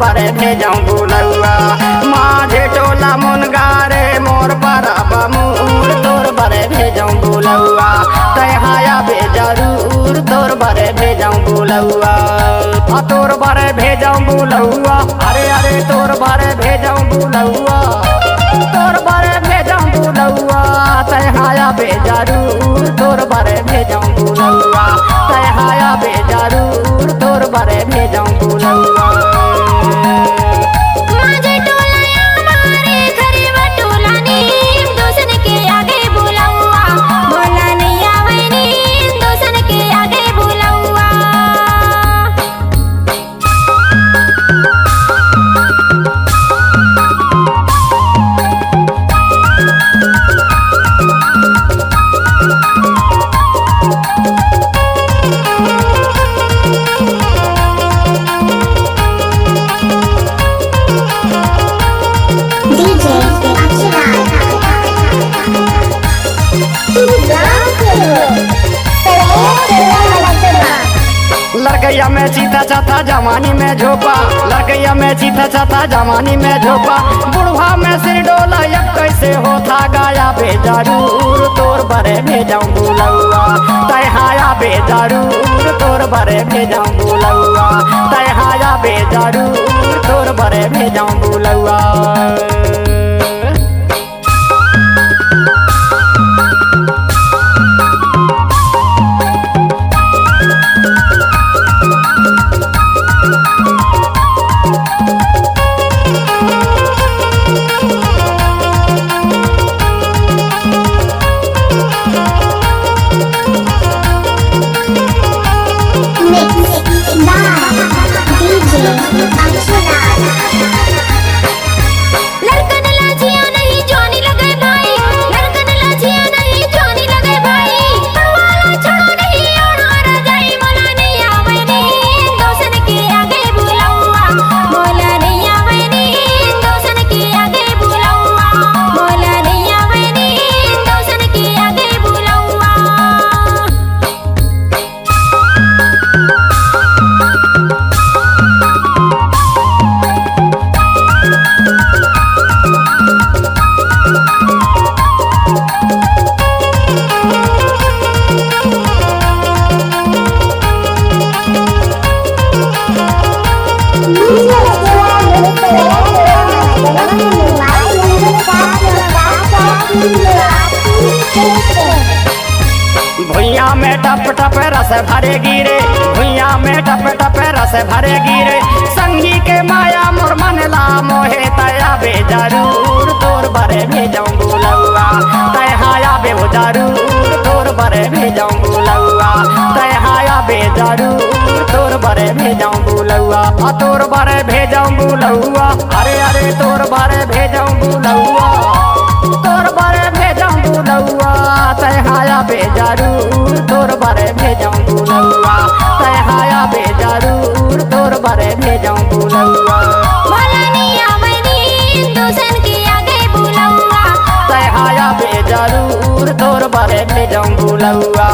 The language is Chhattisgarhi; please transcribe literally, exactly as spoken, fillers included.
बरे भेजौं बुलौआ। माझे टोला मुनगा रे मोर परब मूर, तोर बरे भेजौं बुलौआ। तैं हा आबे जरूर, तोर बरे भेजौं बुलौआ। आ तोर बरे भेजौं बुलौआ, अरे अरे तोर बरे भेजौं बुलौआ। तोर बरे भेजौं बुलौआ, तैं हा आबे जरूर, तोर बरे भेजौं बुलौआ। तैं हा आबे जरूर, तोर बरे भेजौं बुलौआ। माझे टोला या मारे घरे बटोला नीम, दोसन के आगे बुलौआ। बोला नैया वैनी, दोसन के आगे बुलौआ। DJ Akshay Raj। लड़कैया में चीता चाता, जवानी में झोपा। लड़कैया में चीता चाता, जवानी में झोपा। बुढ़वा में सिर डोला, अब कैसे होथा गाया बे जरूर, तोर बरे भेजौं बुलौआ। तैं हा आबे जरूर, तोर बरे भेजौं बुलौआ। तैं हा आबे जरूर, तोर बरे भेजौं बुलौआ। Mix by DJ Akshay Raj। लड़कन ला जिया नहीं जवानी लगे भाई, लड़कन ला जिया नहीं जवानी लगे भाई। पड़वाला छोड़ो नहीं ओढ़ा रजाई, मोला नहीं आवे नींद, दोसन के आगे बुलौआ। मोला नहीं आवे नींद, दोसन के आगे बुलौआ। मोला नहीं आवे नींद, दोसन के आगे बुलौआ। भुइयां में टप टप रस भरे गिरे, भुइयां में टप टप रस भरे गिरे। संगी के माया मोर मन ला मोहे, तैं आबे जरूर, तोर बरे भेजौं बुलौआ। तैं हा आबे जरूर, तोर बरे भेजौं बुलौआ। तैं हा आबे जरूर, तोर बरे भेजौं बुलौआ। आ तोर बरे भेजौं बुलौआ, अरे अरे तोर बरे भेजौं बुलौआ। तोर बरे भेजौं बुलौआ, तैं हा आबे जरूर, तोर बरे भेजौं बुलौआ। तैं हा आबे जरूर, तोर बरे भेजौं बुलौआ। भला नैया वैनी, दोसन के आगे बुलौआ। तैं हा आबे जरूर, तोर बरे भेजौं बुलौआ।